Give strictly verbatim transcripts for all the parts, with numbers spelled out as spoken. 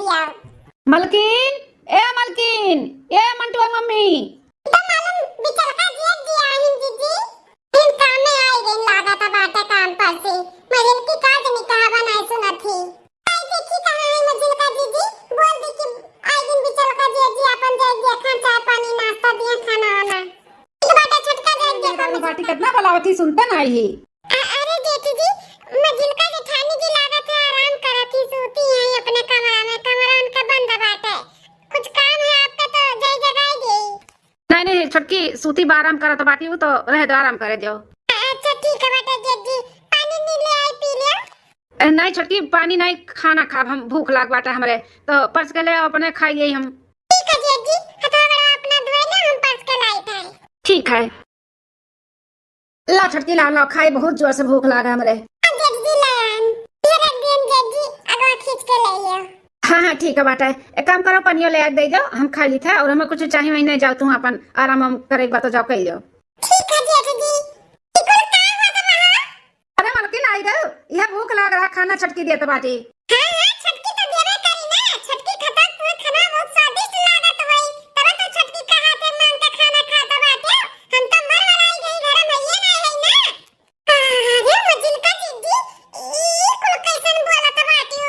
दिया। मलकिन, ए मलकिन, ए मंटुआ मम्मी। तो मालूम बिचलका जेठ जी आहिन जीजी। इन काम में आई गइन लागत बाटे काम पर से। मझिलकी का जनी कहबा नाई सुनत ही। आई देखी कहाँ है मझिलका जीजी, बोल दी कि आई गइन बिचलका जेठ जी, अपन जाए देखा चाय पानी नाश्ता दिया खाना वाना। ठीक बाटे छोटका जाए देखा दारू मझिलका। बाटी कितना बलावत ही सुनते नाई ही। अ-, अरे जेठ जी, मझिलका जेठानी जी लागत है आराम करत ही, सूती है अपने कमरा में, कमरा उनका बंद बाटे। कुछ काम है आपका तो जाई जगाई दे। नहीं, नहीं, छोटकी सूती बा, आराम करत बाटी, वो तो रहे दो, आराम करे दो। अच्छा, ठीक है बेटा, जेठ जी, पानी नी ले आई, पी लिया। ए, नहीं छोटकी, पानी नहीं, खाना खाब हम, भूख लाग बाटा हमरे, तो परस के ले आओ, अपने खाई ले हम। ठीक है जेठ जी, हथवा गोड़वा अपना धोए ले, हम परस के लाई था। ठीक है। ला छोटकी, ला, ला, खाई, बहुत जोर से भूख लागा हमरे। हाँ, जेठ जी, लान। ये रख दियन, जेठ जी, अगवा खींच के ले लियो। हाँ, हाँ, ठीक है बाटे। एक काम करो, पनियो ले आके दे जाओ, हम खा ली था, और हमें कुछ चाहिए वही नहीं, जाओ तुम अपन आराम वाम करे एक बार तो जाओ, कर लियो। ठीक है, जेठ जी। ई कुल का होत बा? अरे मलकिन, आई गयो, यह भूख लाग रहा, खाना छोटकी देत बाटी। हाँ, हाँ, छोटकी तो देबे करी ना, छोटकी खतक हुए खाना बहुत स्वादिष्ट लागत होई, तबे तो छोटकी का हाथे मांग के खाना खात बाटे। हम तो मर वराई गई, घर में ये ना है ना। अरे मझिलका जीजी, ई कुल कैसन बोलत बाटियो?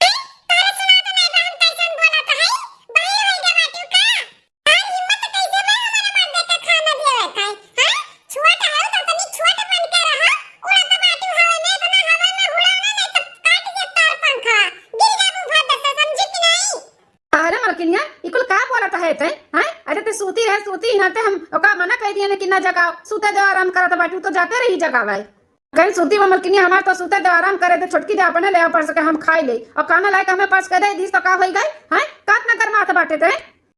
हैं? तोहरे सुनात नाई बा हम कैसन बोलत हई? बहिर होई गए बाटियो का? तोहार हिम्मत कैसे बा हमारे मर्दे के खाना देवे का? हैं? छोट हऊ तो तनी छोट बन के रहो, उड़त बाटियो हवा में, इतना हवा में उड़ाना नहीं तो काट दे तार पंखा, गिर जाबू भद्द से, समझी कि नहीं? अरे मलकिनिया, ई कुल का बोलत है ते? हैं? अरे ते सूती रहे, सूती ही ना ते, हम ओका मना कह दिए ना कि ना जगाओ, सूते दो, आराम करत बाटी, उ तो जाते रही जगावे। कहीं सूती में मलकिनिया हमार तो सूते दो, आराम करे दे, छोटकी जा अपने ले आओ परस के हम खाई ले, और खाना लायक हमें परस के दे दीस तो का होई गई? हैं? कात ना गरमात बाटे ते?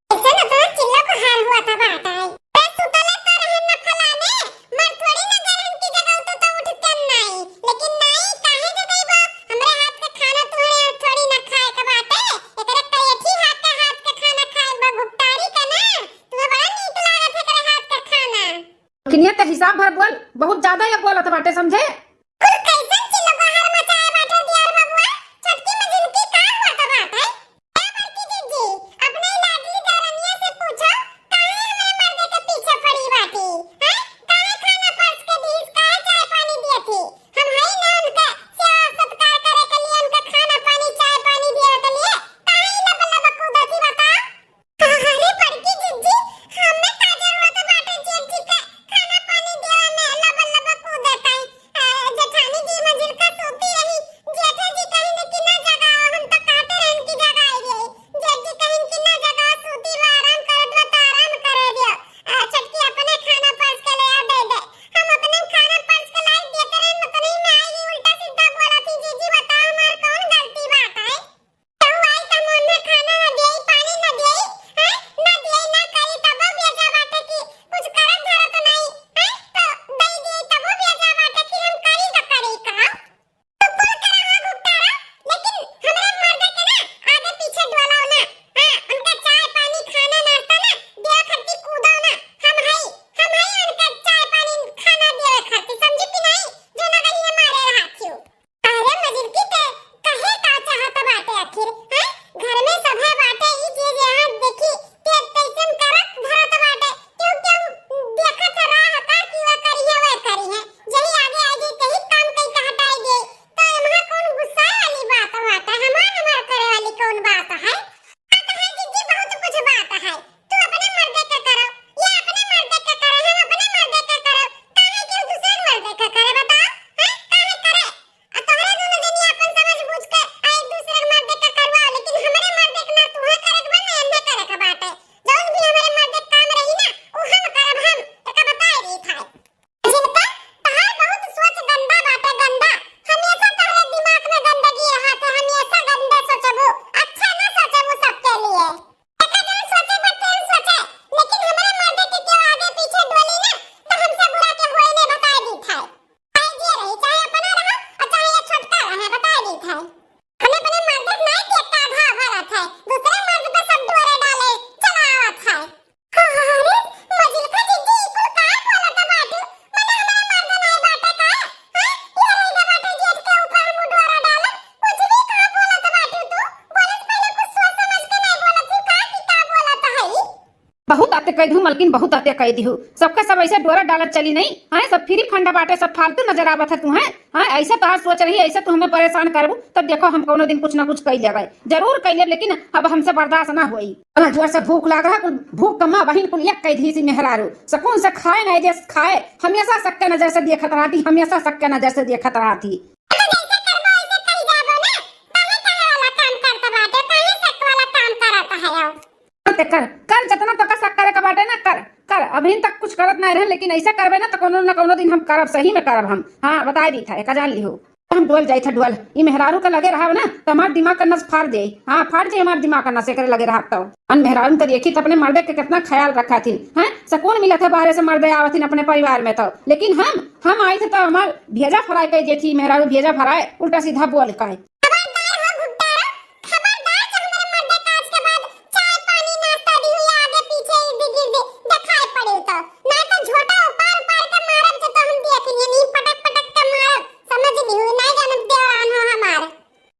ऐसे ना तो चिल्ला को हाल हुआ था बाटा है। ते सुतले तो रहे न फलाने, मर थोड़ी ना गरम की जगह तो, तो उठ के नाई, लेकिन नाई काहे जगइबो? हमरे हाथ के खाना तुहरे थोड़ी ना खाए के बाटे, एकरे करेठी हाथ के, हाथ के खाना खाए बा भुगतारी का ना, तुम्हें बड़ा नीक लागत है एकरे हाथ के खाना। किनिया ते हिसाब भर बोल, बहुत ज्यादा ये बोलत बाटे, समझे? कुल कैसन चिल्लबहार मचाए बाटे दियार बबुआ, छोटकी मझिलकी का हुआ त बाटे? ए बड़की जीजी, अपने लाडली देवरनिया से पूछो, काहे हमरे मर्दे के पीछे पड़ी बाटी? हैं? काहे खाना परस के दीस, काहे चाय पानी दिए थी? हम हई ना उनके सेवा सत्कार करे के लिए, उनके खाना पानी, चाय पानी दिए के लिए, काहे लब लब कूदत ही बताओ? अरे बड़की जीजी, हमें का जरूरत बाटे जेठ जी के खाना पानी देवे में, लब लब कूदत है। कह दू मलकिन, बहुत हत्या कह दिहू। सबका सब ऐसे डोरा डालत चली नहीं, हैं? सब फ्री फंडा बाटे, सब फालतू नजर आवत है तू, हैं? हाँ, ऐसे तोहार सोच रही, ऐसे तू हमें परेशान करबू, तब देखो हम कौनो दिन कुछ ना कुछ कह लेबै, जरूर कह लेब, लेकिन अब हमसे बर्दाश्त ना होई। इतना जोर से भूख लाग रहा, कुल भूख कमा बहिन, कुल एक कह दी सी मेहरारू, सुकून से खाए ना दे, खाए, हमेशा सक्के नजर से देखत रहती, हमेशा सक्के नजर से देखत रहती। तो जैसे करबो, वैसे करी जाबो ना। काहे, काहे वाला काम करत बाटे? काहे शक वाला काम करत है अब? ते कर, कर, जितना तोका शक करे के बाटे ना, कर, कर। अभी तक कुछ करत ना रहे, लेकिन ऐसा करबे ना, तो कोनो ना कोनो दिन हम करब, सही में करब हम। हाँ, बताए दी था, एक जान लिहो। हम डोल जाई था, डोल। ई मेहरारू के लगे रहब ना, तो हमार दिमाग का नस फाड़ दे। हाँ, फाड़ जाई हमार दिमाग का नस, एकरे लगे रहब तो। अन मेहरारू तो देखी तो अपने मर्दे के कितना ख्याल रखा थी, हैं? सुकून मिलत है, बाहरे से मर्दे आवत थी अपने परिवार में तो। लेकिन हम, हम आई थे तो हमार भेजा फ्राई कर देती, मेहरारू भेजा फ्राई, उल्टा सीधा बोल का। खबरदार हो घुट्टारो, खबरदार जे हमरे मर्दे का आज के बाद चाय पानी नाश्ता दी हुई आगे पीछे इर्द गिर्द दिखाई पड़े तो, ना तो झोटा उपार उपार के मारब जे तो हम देख लिए नहीं, पटक पटक के मारब, समझ ली हुई, नहीं जानब देवरान हो हमार।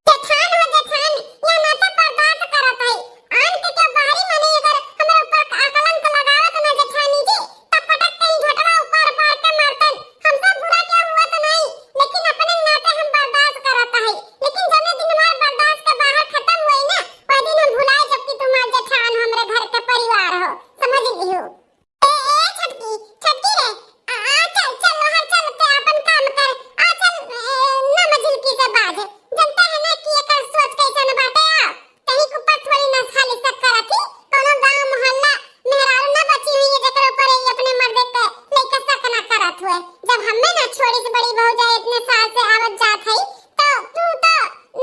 जेठान हो जेठान, या ना तो बर्दाश्त करत है, आन के क्यों बाहरी मने अगर हमरे ऊपर आकलंक लगावत ना जेठानी जी, तब पटक के झोटवा उपार उपार के मारतन। हमसे बुरा क्या हुआ तो नहीं, लेकिन अपने नाते हम बर्दाश्त करत है। लेकिन जने दिन हमार बर्दाश्त के बाहर खत्म हुई ना, वह दिन हम भुलाए जब कि तुम्हार जेठान हमरे घर के परिवार हो, समझ लियो। ए, ए, छोटकी, छोटकी रे, आ, आ, चल, चल, बाहर चल, ते अपन काम कर। आ, चल, ए, ना मझिलकी से बाज। जनता है ना कि एकर सोच कैसन बाटे, आ। कहीं के ऊपर थोड़ी ना खाली शक करत ही। कोनो गांव मोहल्ला मेहरारू ना बची हुई है, जेकर ऊपर ये अपने मर्दे के लइका शक ना करत हुए। जब हमें ना छोड़ी से बड़ी बहू जाए इतने साल से आवत जात है, तो तू तो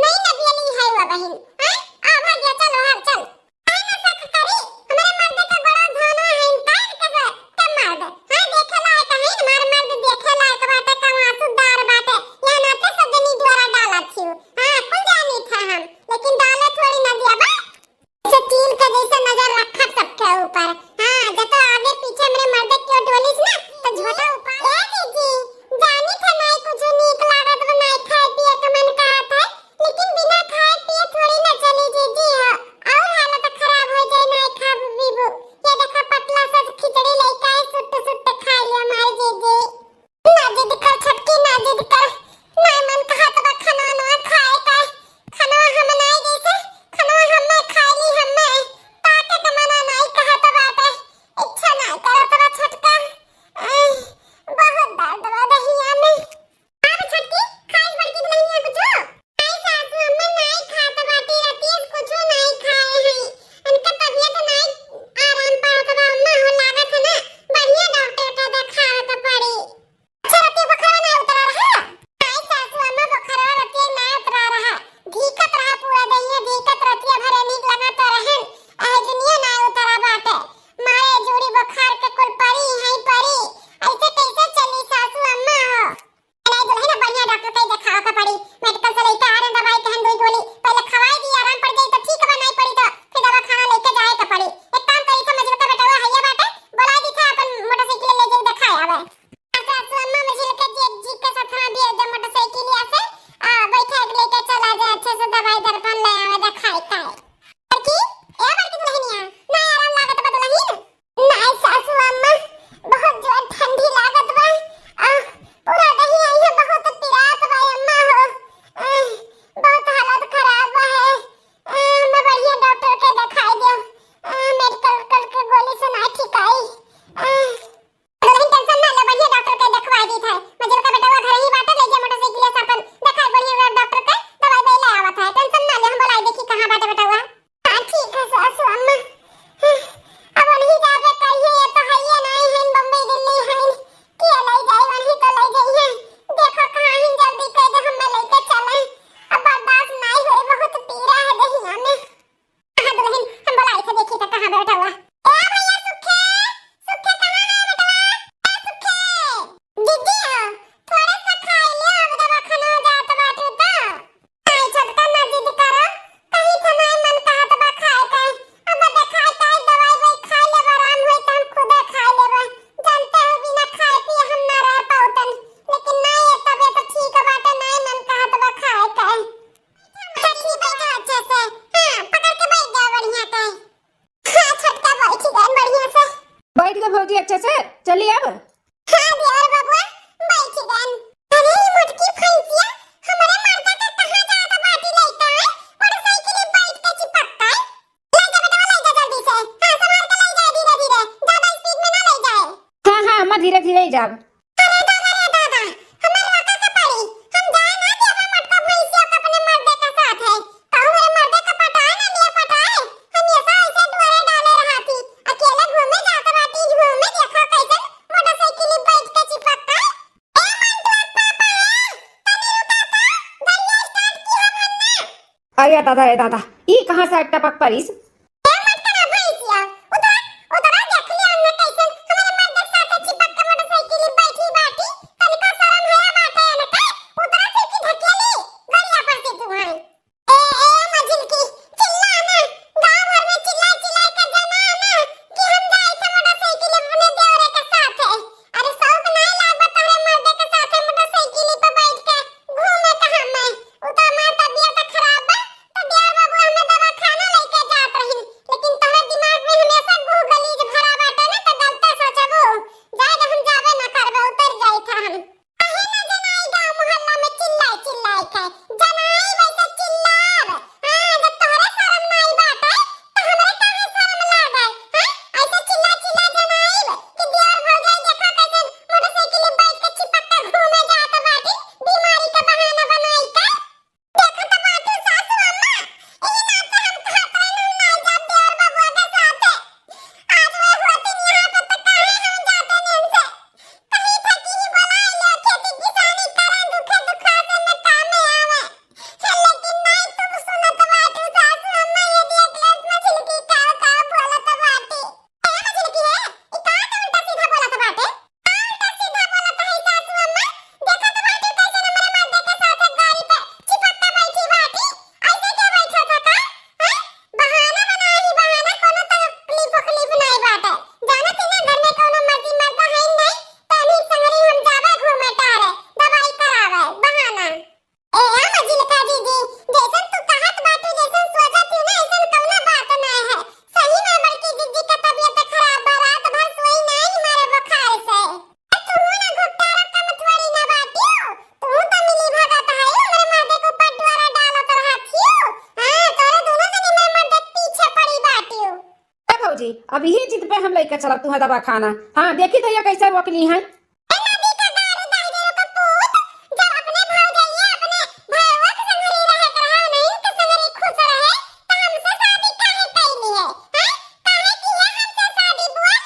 नई नदियली है वो बहिन, हैं? आ, भाग गया, चल, बाहर चल। काहे ना शक करी? हमरे मर्दे का बड़ा धन है, इनकार के से, के मर्द। हाँ, देखे लायक है, हमार मर्द देखे लायक बाटे, कमासुदार बाटे। यह नाते सब जनी डोरा डालत हियो। हाँ, कुल जानी था हम, लेकिन डाले थोड़ी ना दिया बा। ऐसे चील के जैसे नजर रखब सबके ऊपर। हाँ, जब तो आगे पीछे हमरे मर्दे क्यों डोलिस ना, तो झोटा ऊपर। ए जीजी, जानी था नहीं कुछ नीक लागत बा, नहीं खाए पिए के मन करत है, लेकिन बिना खाए पिए थोड़ी ना जाब। अरे दादा रे दादा, हमार रखा के पड़ी, हम जाए ना देबे मोटका भैंसिया के अपने मर्दे के साथ है। कहूँ मेरे मर्दे के पटाए ना दिया पटाए, हम ऐसा ऐसे डोरे डाले रहा थी, अकेले घूमे जात बाटी, घूमे देखा कैसन मोटरसाइकिल बैठ के चिपकता। ए मंटुआ के पापा, ए, तनी रुका तो, गड़िया start किया हमने। अरे दादा रे दादा, ई कहाँ से टपक परिस? ए मटकरा भैंसिया, उधर, उधर देख लिया हमने कैसे हमारे मर्द के साथ चिपक के मोटरसाइकिल बैठी बाटी, तनिका शर्म हया बाटे इनके, उधर से की ढकेली, गड़िया पर से तू है। ए, ए, मझिलकी, चिल्ला ना, गाँव भर में चिल्ला चिल्ला के जना ना कि हम जाए थे मोटरसाइकिल अपने देवरे के साथ। अरे शौक नहीं लागत तोहरे मर्दे के साथ मोटरसाइकिल पे बैठ के घूमे का हमें। उ तो हमार तबियत खराब बा, तो देवर बाबू हमें दवाखाना लेके जात रही, लेकिन तोहरे दिमाग में हमेशा गूगलीज भरा बाटे ना, तो गलते सोचबू। जाए दे, हम जाबे ना करबे, उतर जाई था हम। काहे ना जनाई गाँव मोहल्ला में चिल्लाए चिल्लाए के? जनाई वैसे चिल्लाब। हाँ, जब तोहरे शरम नाई बाटे, तो हमरे काहे शरम लागे? हाँ, ऐसे चिल्ला चिल्ला जनाइब कि देवर भौजाई देखा कैसे मोटरसाइकिल पे बैठ के चिपक के घूमे जात बाटी, बीमारी का बहाना बनाई के। देखत बाटू सासू अम्मा, एही नाते हम कहत रहन हम नाई जाब देवर बबुआ के साथे। आज वे होती यहाँ पे तो काहे हम जाते नहीं उनसे। कहीं था कि ही बोला ले खेती किसानी करे दुखे दुखा से न काम में आवे। हे लेकिन नाई तुम सुनत बाटू सासू अम्मा, ये भी एक लेस मछली का का बोलत बाटी। ए मछली की है, ई का तो उल्टा सीधा बोलत बाटे? का उल्टा सीधा बोलत है सासू अम्मा? देखत बाटू कैसे हमरे मर्दे के साथे गाड़ी पे चिपक के बैठी बाटी। ऐसे क्या बैठा था का? हैं? बहाना बनाई बहाना, कोनो तकलीफ उकलीफ नहीं बाटे। जानत ही ना घर में कोनो मर्दी मर्दा है नहीं, तो नहीं संगरी हम जावे घूमे टारे, दवाई करावे, बहाना। ए, आ मझिलका दीदी, जैसन तू कहत बाटू, जैसन सोचत हूँ ना, ऐसन कौनो बात ना है। सही में बड़की दीदी का तबियत खराब बा, रात भर सोई नाई मारे बुखार से। ए, तू ना घुट्टा रकम थोड़ी ना बाटियो, तू तो मिली भगत है, हमरे मर्दे के ऊपर डोरा डालत रहत हियो। हाँ, तोरे दोनों जनी मेरे मर्दे के पीछे पड़ी बाटियो। ए भौजी, अब यही जिद पे हम लइके चलब तुहा दवाखाना। हाँ, देखी तो ये कैसे रोक ली है। ए नदी का गाड़ी दाहिने रोका पूत, जब अपने भौजैया अपने भैया के संगरी रहे के रहा, नहीं के संगरी खुश रहे, तो हमसे शादी काहे कैली है? हैं? काहे की है हमसे शादी बोल?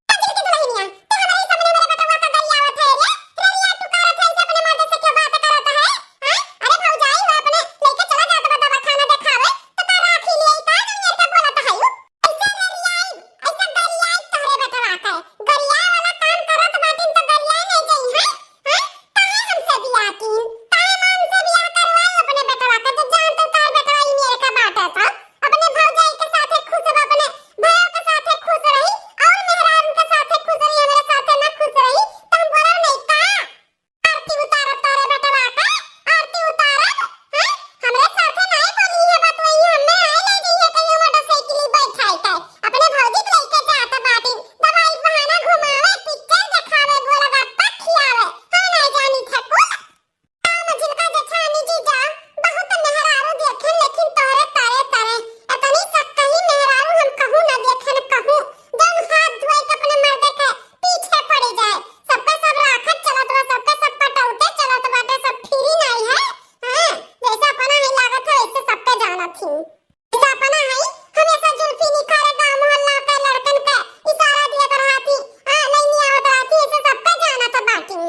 कजरी की दुल्हनिया, तो हमारे सामने मेरे बेटवा का गरियावत है रे, रनिया तू करत है, इसे अपने मर्द से क्यों बात करत है? हैं? अरे भौजाई, वो अपने लेके चला जात बा दवाखाना देखावे, तो का राखी लिए, का दुनिया का बोलत है यू? ऐसे गरियाई, ऐसे गरियाई तोहरे बेटवा के। गरियाए वाला काम करत बाटिन तो गरियाए नहीं जाई, हैं? हैं? काहे हमसे बियाह कीन? काहे माँ हमसे बियाह करवाई अपने बेटवा के? तो जान तो तार बेटवा ई मेरे का बाटे तो। अपने भौजाई के साथे खुश रह, अपने भैया के साथे खुश रही, और मेहरारू के साथे खुश रही, हमरे साथे ना खुश रही, तो हम बोलब नहीं का? आरती उतारब तोरे बेटवा के, आरती उतारब, हैं? हमरे साथे नाई बोली है, बतवई हमें आए ले जइहे कहियो मोटरसाइकिल बैठाई के। अपने भौजी के लेके जात बाटी, दवाई बहाना घुमावे, पिक्चर देखावे, गोलगप्पा खियावे, हम नाई जानी थे कुल। का मझिलका जेठानी जी जा, बहुत मेहरारू देखे, लेकिन तोहरे तरे तरे, इतनी सक्कही मेहरारू हम कहूँ न देखे न कहूँ, जौन हाथ धोए के अपने मर्दे के पीछे पड़ी जाए। सबके सब राखत चलत बा, सबके सब पटौते चलत बाटे, सब फ्री नाई है। हाँ, जैसे अपना ही लागत है, वैसे सबके जानत ही। जैसे अपना है, हमेशा जुल्फी निकाले गाँव मोहल्ला के लड़कन के इशारा दियत रहत ही। हाँ, नहीं, नहीं आवत रहत ही, ऐसे सबके जानत बाटी।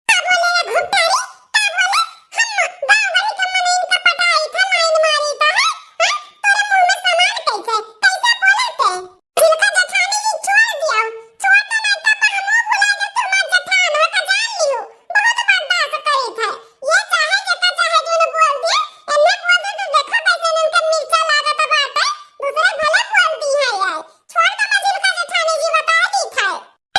का बोले रे घुमतारी? का बोले? हम गाँव भरी के मनइन का पटाई था, लाइन मारी था, हैं? हैं? तोरे मुंह में समान कैसे? कैसे बोले ते? झिलका जेठानी जी छोड़ दियो। छोड़ दे नहीं तो हमहू भुला जा, तू हमार जेठान है का जान लियो। बहुत बर्दाश्त करी थे। ये चाहे जेका चाहे जोन बोल दिए, एन्ने बोल दे तो देखो कैसे इनके मिर्चा लागत बाटे। दूसरे भले बोल दी है ये। छोड़ दे मैं झिलका जेठानी जी बता दी थे।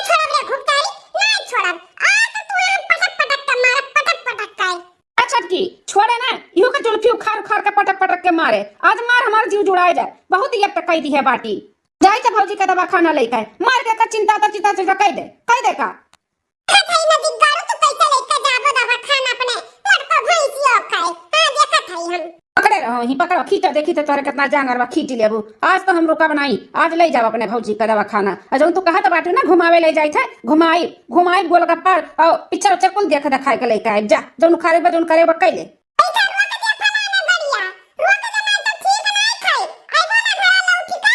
छोड़ब रे घुमतारी, नाई छोड़ब। आज तो तुहे हम पटक पटक के मारब, पटक पटक के। ए छोटकी, छोड़े ना, इहू के जुल्फी उखाड़ उखाड़ के पटक पटक के मारे। आज मार हमार जीव जुड़ाए जाए, बहुत यट्ट कई दी है बाटी। जाई त भौजी के दवाखाना लेके, मार के का चिंता त चिंता चिंता कई दे, कई दे का। देखत हई नदी गारू, तू कैसे लेके जाबो दवाखाना अपने मोटको भैंसियो के? हाँ, देखत हई हम। पकड़े हाँ, ही पकड़ो, खींचो, देखी थे तोहरे कितना जांगर बा, खींच लेबू। आज तो हम रुकब नाई, आज लइ जाओ अपने भौजी का दवाखाना। और जौन तू कहत बाटू ना, घुमावे लइ जाइत है, घुमाई, घुमाई गोलगप्पा और पिक्चर उच्चर कुल देख देखाए के लइके आए। जा, जौन उखाड़े बा, जौन करे बा, कैले। ऐसा रोक दे फलाना गड़िया, रोक दे, मैं तो ठीक नाई खाई, आइबो ना घरा लौटी के।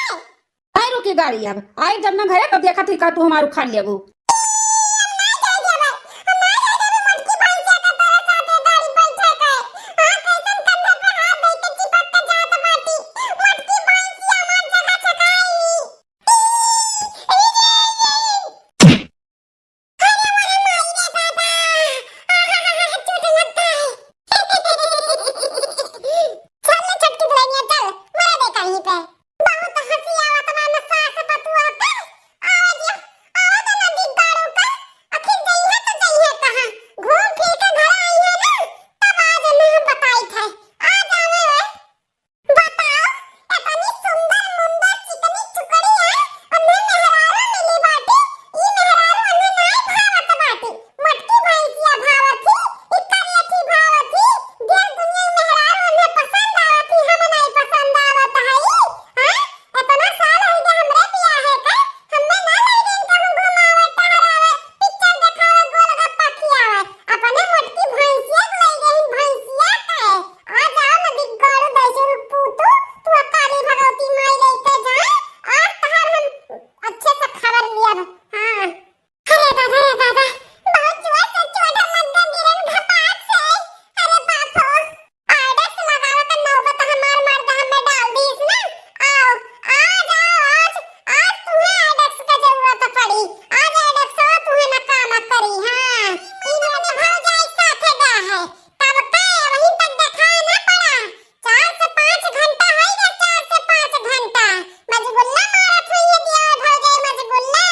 आई रुकी गाड़ी, अब आई जब ना घरे, तब देखा थी का तू हमार उखाड़ लेबू। चल ना छोटकी दुल्हनिया, चल, मरे दे कहीं पे। बहुत हंसी आवत बा ना सास पतुआ पे। आवे दे, आवे दे ना दीदारू पे। आखिर जइहे तो जइहे कहाँ? घूम फिर के घर आई है ना, तब आज ना हम बताई थे। आ जावे रे। बताओ, इतनी सुंदर मुंदर चिकनी चुकड़ी है, अन्हे मेहरारू मिली बाटी, ई मेहरारू अन्हे नाई भावत बाटी। मोटकी भैंसिया भावत ही, ई करियठी भावत ही, देश दुनिया में मेहरारू अन्हे पसंद आवत ही, हम नाई पसंद आवत हई, हैं? इतना साल हो गया हमरे बियाहे का, हमें ना ले गई कहूँ घुमावे, टहरावे, पिक्चर देखावे, गोलगप्पा खियावे। अपने मोटकी भैंसिया को ले गई, भैंसिया का है। आ जाओ ना बिगाड़ू दैसे रूप पूतू, तू काली भगवती माई लेके जाए, आज तहार हम अच्छे से खबर लिया। हाँ। अरे दादा, अरे दादा, बहुत जोर से चोट लग गया, गिरन घपाट से। अरे बाप हो। आइडेक्स लगावे का नौबत हमार मर्द हमें डाल दीस ना। आओ, आज, आओ, आज, आज तुम्हें आइडेक्स का जरूरत पड़ी। आज आइडेक्स हो तुम्हें ना काम करी। हाँ, ई मेरे भौजाई साथे गा है। तब का वहीं तक दिखाए ना पड़ा। चार से पाँच घंटा होई गया, चार से पाँच घंटा। मजगुल्ला मारत हुई है दिया भौजाई मजगुल्ला।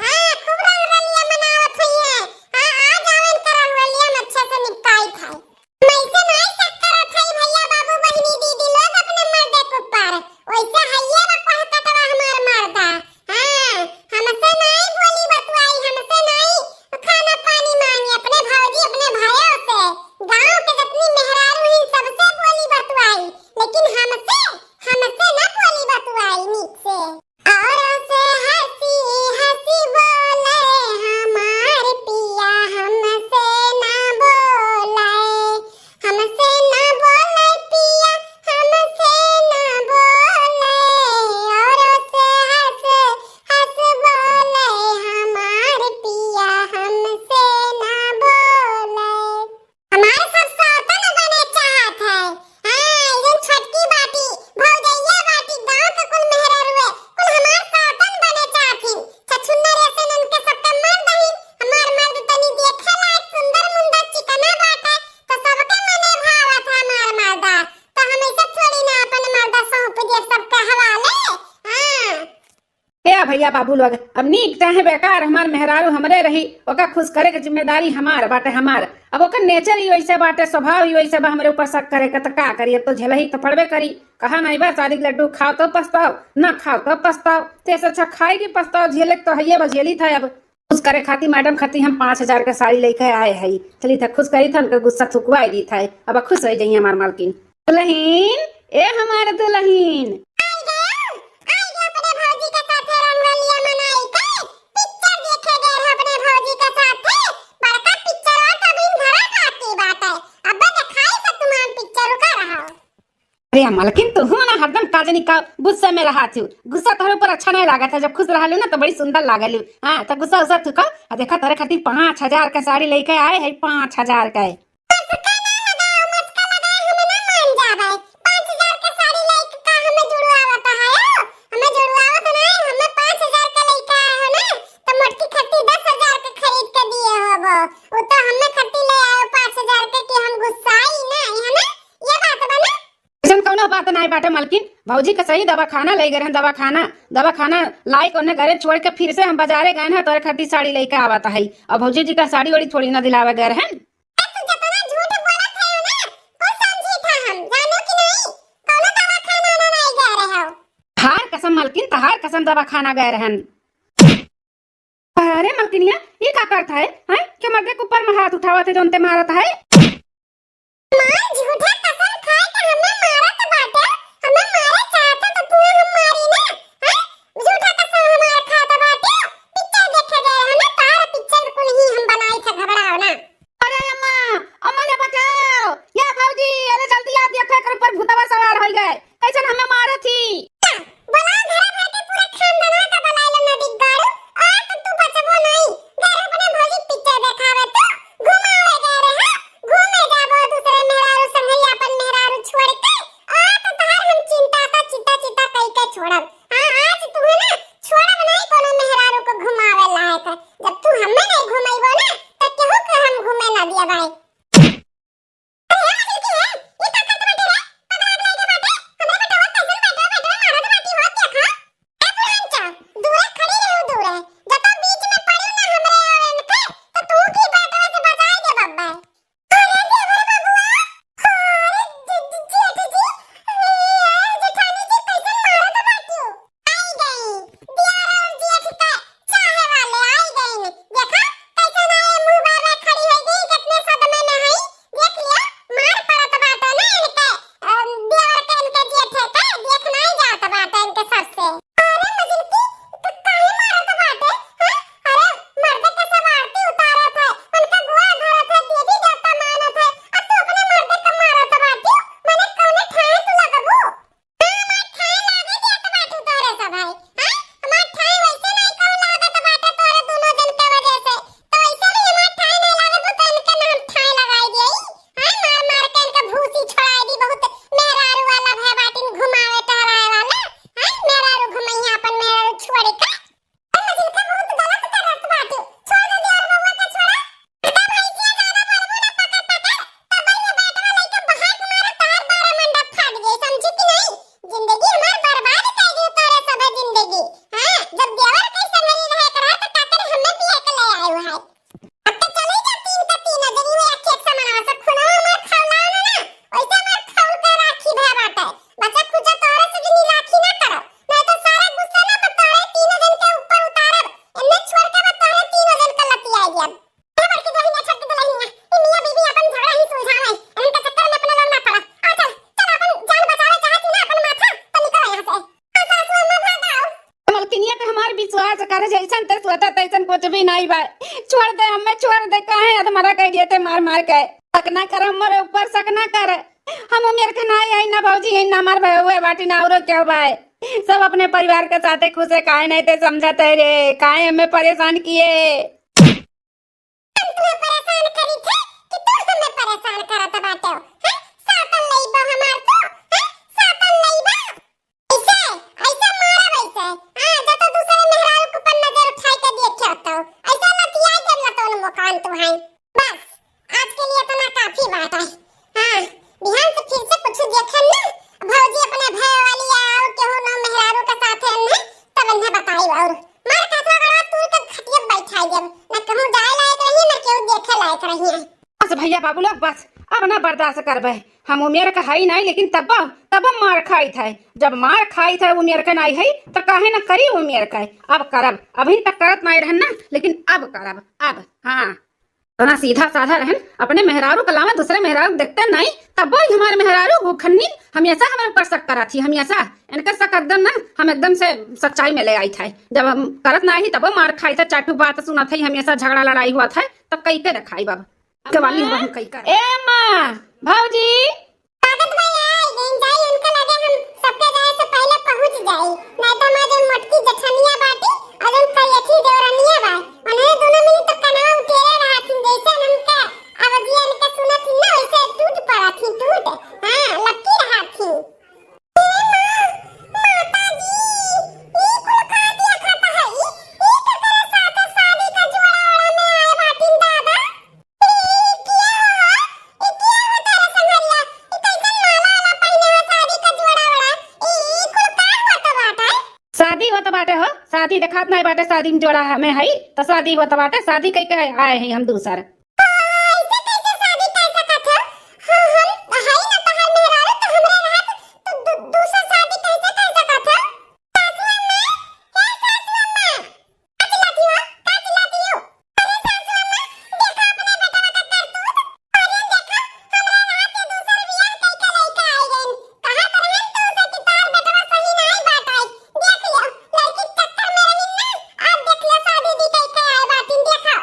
हाँ, खूब रंग रलिया मनावत हुई है। हाँ, आ जाओ इनका रंगोलिया में अच्छे से निपटाई खाई। वैसे नाई शक करत हई भैया, बाबू, बहिनी, दीदी लोग अपने मर्दे के ऊपर। वैसे हइये बा कोहकटवा हमार मर्दा। हाँ, हमसे नाई बोली बतुआई, हमसे नाई खाना पानी मांगी, अपने भौजी, अपने भाइयों से, गांव के जितनी मेहरारू हैं, सबसे बोली बतुआई, लेकिन हमसे, हमसे ना बोली बतुआई नीक से। औरों से हंसी हंसी बोले हमार पिया, हमसे ना बोले, हमसे ना बोले पिया, हमसे ना बोले। औरों से हंस हंस बोले हमार पिया, हमसे ना बोले। हमार सब सौतन बने चाहत है। हाँ, ई जौन छोटकी बाटी, भौजैया बाटी, गाँव के कुल मेहरारुए, कुल हमार सौतन बने चाहत ही। छछुन्नर ऐसे ननके सबके मर दही। हमार मर्द तनी देखे लायक सुंदर मुंदर चिकना बाटे, तो सबके मने भावत है हमार मर्दा। तो हम ऐसे थोड़ी ना अपन मर्दा सौंप दे सबके हवाले। हाँ। ए भैया बाबू लोग, अब नीक चाहे बेकार, हमार मेहरारू हमरे रही, ओका खुश करे के जिम्मेदारी हमार बाटे, हमार। अब ओकर नेचर ही वैसे बाटे, स्वभाव ही वैसे बा, हमरे ऊपर शक करे के त का करी, अब तो झेलही त पड़बे करी। कहा नहीं बा, शादी के लड्डू खाओ तो पछताओ, ना खाओ तो पछताओ, ते से अच्छा खाए के पछताओ, झेले के तो हइये बा, झेली था। अब खुश करे खातिर मैडम खातिर हम पाँच हजार के साड़ी लेके आए हई, चली था खुश करी था, उनका गुस्सा थुकवाई दी था। अब खुश हो जाइए हमार मालकिन। दुलहिन, ए हमार दुलहिन। आई गयो, आई गयो अपने भौजी के साथे रंगोलिया मनाई के पिक्चर देखे गए रहो अपने भौजी के साथे। बड़का पिक्चरवा तो अभी घरा बाकी बाटे, अबे देखाई से तुम्हार पिक्चर रुका रहो। अरे मलकिन, तू हूँ ना हरदम काजनी का गुस्सा में रहा थू। गुस्सा तोहरे ऊपर अच्छा नहीं लागत है, जब खुश रहलू ना तो बड़ी सुंदर लागलू। हाँ, तो गुस्सा उस्सा थूको। आ देखा, तोरे खातिर पाँच हजार का साड़ी लेके आए है, पाँच हजार का। मस्का ना लगाओ, मस्का लगाए हम ना मान जाबे। पाँच हजार के साड़ी लाइक का हमें जुड़वावत है, ओ? हमें जुड़वावत नहीं, हमें पाँच हजार के लइका है ना, तो मोटकी खट्टी दस हजार के खरीद के दिए होबो। वो तो हमें खट्टी ले आयो पाँच हजार के कि हम गुस्साई नहीं, है ना? ये बात बा ना? ऐसन कौनो बात नहीं बाटे मलकिन, भौजी के सही दवाखाना ले गए रहन, दवाखाना, दवाखाना लाइक उन्हें घरे छोड़ के फिर से हम बाजारे गए हैं, तोरे खातिर साड़ी लेके आवत है। और भौजी जी का साड़ी वाड़ी थोड़ी ना दिलावे गए रहन। ए, तू जितना झूठ बोलत है ना, कुल समझी था हम, जानो कि नहीं? कौनो दवाखाना ना नहीं गए रहे हो। तहार कसम मलकिन, तहार कसम दवाखाना गए रहन। अरे मलकिनिया, ये का करत है? हैं? के मर्दे के ऊपर में हाथ उठावत है, जौन ते मारत है? मार झूठे कसम खाए के हमें मारत अरे जैसन ते सोचा तैसन कुछ भी नाहीं बा। छोड़ दे हमें, छोड़ दे, काहे अधमरा कइ दिए ते मार मार के। शक ना कर हमरे ऊपर, शक ना कर। हम उमियर के नाहीं हई ना भौजी, हई ना हमार भैया बाटी ना औरो केहू बा। सब अपने परिवार के साथे खुश है, काहे नाहीं ते समझत है रे, काहे हमें परेशान किए। हम तुम्हें परेशान करी थे कि तू हमें परेशान करत बाटे हो, हैं? सातन लइबा हमार तू, हैं? सातन लइबा? ऐसे, ऐसे मारब ऐसे। हाँ, जा तो दूसरे मेहरारू के ऊपर नजर उठाई के देखे तो। ऐसे लतिया देब ना तो मकान तू है। बस, आज के लिए इतना काफी बात है। हाँ, बिहान से फिर से कुछ देखन ना, भौजी अपने भय वाली आओ केहू ना मेहरारू के साथ है ना, तब इन्हें बताई और मार खात गड़वा तू तो खटिया बैठाई देब, ना कहूँ जाए लायक रही, ना केहू देखे लायक रही है। बस भैया बाबू लोग, बस, अब ना बर्दाश्त करबे। हम उमियर का हई नाहीं, लेकिन तब, तब मार खाइत है। जब मार खाइत है, उमियर का नाहीं है, तो काहे ना करी उमियर का। अब करब, अभी तक करत नाहीं रहन ना, लेकिन अब करब, अब, हाँ। इतना सीधा साधा रहन, अपने मेहरारू के अलावा दूसरे मेहरारू देखते नाहीं, तब वो हमारे मेहरारू वो खन्नी हमेशा हमारे ऊपर शक करा थी, हमेशा। इनका शक एकदम ना, हम एकदम से सच्चाई में ले आई था। जब हम करत नाहीं, तब वो मार खाई था, चाटू बात सुनत है, हमेशा झगड़ा लड़ाई हुआ था, तब कई के दिखाई बाबा। जवानी हम कई कर। ए माँ, भौजी। लागत बा यार, जइन जाई उनका लगे हम सबके जाए से पहले पहुँच जाई। नहीं तो हमार जउन मोटकी जेठनिया बाटी और जउन करियठी देवरनिया बा, उन्हें दोनों मिली तो कनवा उठेरे रहत हिन, जैसे हमके आवाजिया इनके सुनत हिन ना, वैसे टूट पड़त हिन, टूट। हाँ, लपकी रहत हिन। ए माँ, माता जी, ई कुल का देखत हई? ई केकरे साथे शादी का जोड़ा ओड़ा में आए बाटिन दादा? ई किया हो? ई किया हो तारा संघरिया? ई कैसन माला वाला पहिने हो शादी का जोड़ा ओड़ा? ई, ई कुल का होत बाटे? शादी होत बाटे हो, शादी देखात नाहीं बाटे, शादी में जोड़ा हमें हई, तो शादी होत बाटे, शादी कई के आए हई हम दूसर। ऐसे कैसे शादी कर सकत हो? हाँ, हम हई ना तोहार मेहरारू, तो हमरे रहत तू दू-, दूसर शादी कैसे कर सकत हो? सासू अम्मा, हे सासू अम्मा, का चिल्लाती हो? का चिल्लाती हो? अरे सासू अम्मा, देखो अपने बेटवा का करतूत। अरे देखो, हमरा रहत के दूसर बियाह कइके लइके आई गइन। कहत रहन तो उसे कि तोहार बेटवा सही नाहीं बाटे। देख लियो, लड़की के चक्कर में रही ना, अब देख लियो शादी भी कइके आए बाटिन, देखो।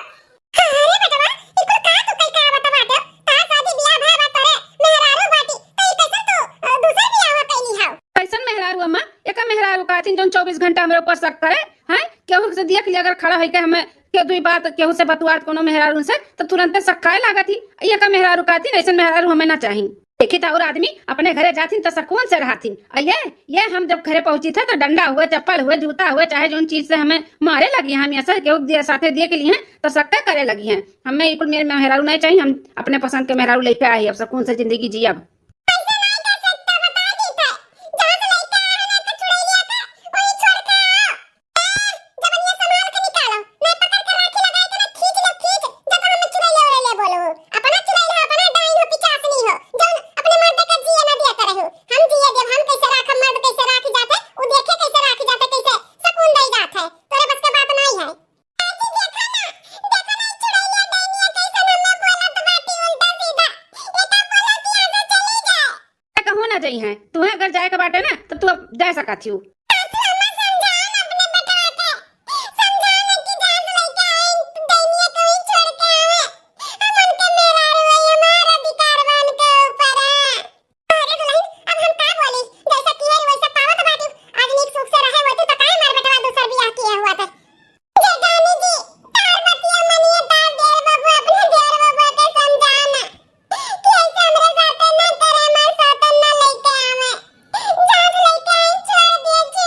अरे बेटवा, ई कुल का तू कई का बता बाटे? का शादी बियाह भय बा तोरे? मेहरारू बाटी, त ई कैसे तू, अ, दूसर बियाह कइली हव? कैसन मेहरारू अम्मा? एका मेहरारू का हथिन जौन चउबीस घंटा हमरे ऊपर शक करे? हैं? केहू से देख लिया अगर खड़ा होइके हमें के दुई बात केहू से बतुआत कोनो मेहरारू से, त तुरंते शक खाए लागत ही। एका मेहरारू का हथिन, ऐसन मेहरारू हमें ना चाही। देखी त और आदमी अपने घरे जाथिन त सकून से रहथिन। आ ये, ये हम जब घरे पहुंची थे त डंडा हुए, चप्पल हुए, जूता हुए, चाहे जौन चीज से हमें मारे लगी हैं, हम ऐसा केहू दे-, साथे देख ली हैं त शक्के करे लगी हैं। हमें ई कुल मेरे मेहरारू नहीं चाहिए, हम अपने पसंद के मेहरारू लेके आए, अब सुकून से जिंदगी जियब। ऐसे नहीं कर सकता, बता दी थे। जहाँ से लेके आए हो ना, तो चुड़ैलिया का, वही छोड़ के आओ। ए, जबनिया संभाल के निकालो, नहीं पकड़ के राखी लगाए के ना खींच लो, खींच। जब हमें चुड़ैलिया उड़ैलिया बोलो, अपना चुड़ैल हो, अपना डाइन हो, पिचासनी हो, जौन अपने मर्द के जिए ना दिया करे हो। हम जिए देब, हम कैसे राखब, मर्द कैसे राखी जाते, उ देखे कैसे राखी जाते, कैसे सुकून दई जात है। तोरे बस के बात नहीं है। काकी, देखा ना, देखा ना, ई चुड़ैलिया डैनिया कैसन हमें बोलत बाटी उल्टा सीधा। एका बोला कि यहाँ से चली जाए। ए, कहूँ ना जइहें। तुहें अगर जाए के बाटे ना, तो तू अब जा सकत हिउ। सासू अम्मा, समझाओ ना अपने बेटवा के। समझाओ ना कि जहाँ से लेके आई, डैनिया के वहीं छोड़ के आवे। हम उनके मेहरारू हई, हमार अधिकार बा उनके ऊपर है। अरे दुल्हन, अब हम का बोली? जैसा किहे रही वैसा पावत बाटी। आज नीक सुख से रहे होती तो काहे मार बेटवा दूसर बियाह किहे हुआ थे? जेठानी जी, तार बतिया मनिए तार देवर बबुआ अपने देवर बबुआ के समझाना कि ऐसे हमरे साथे ना करे, हमार सातन ना लेके आवे। जान लेके आई, छोड़ दिए जी,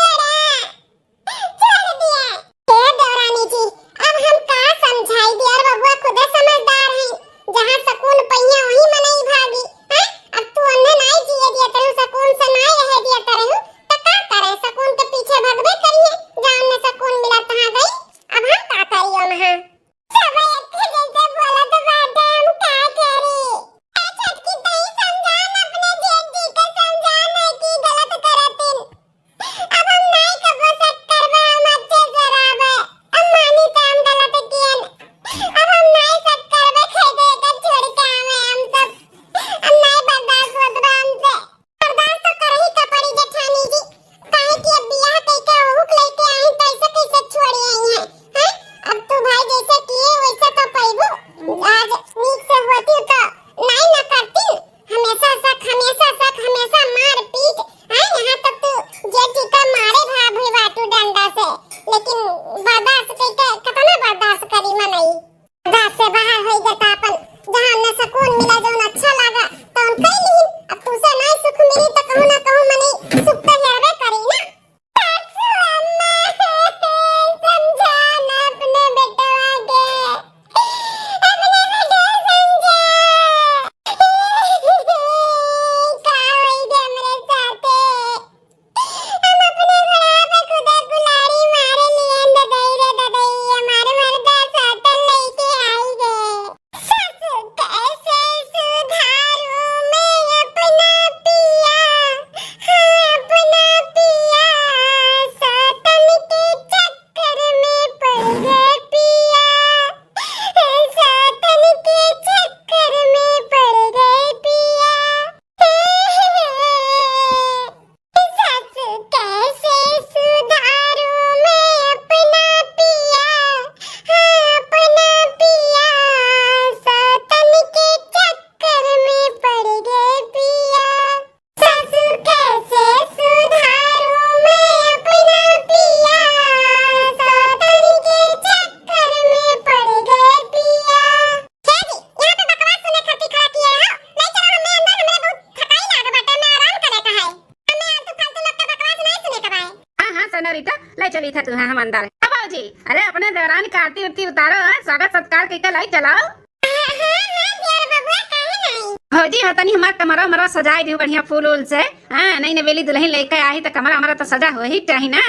रीता, लाई चली था तू, हाँ, हम अंदर। हाँ, भौजी, अरे, अपने देवरानी का आरती उरती उतारो, हाँ, स्वागत सत्कार कइके लाई चलाओ। हाँ, हाँ, हाँ, देवर बबुआ, काहे नाई? भौजी, हाँ, तनी हमार कमरा उमरा सजाई दियो बढ़िया फूल उल से। हाँ, नई नवेली दुलहिन लइके आई, त कमरा उमरा त सजा होही चाही ना।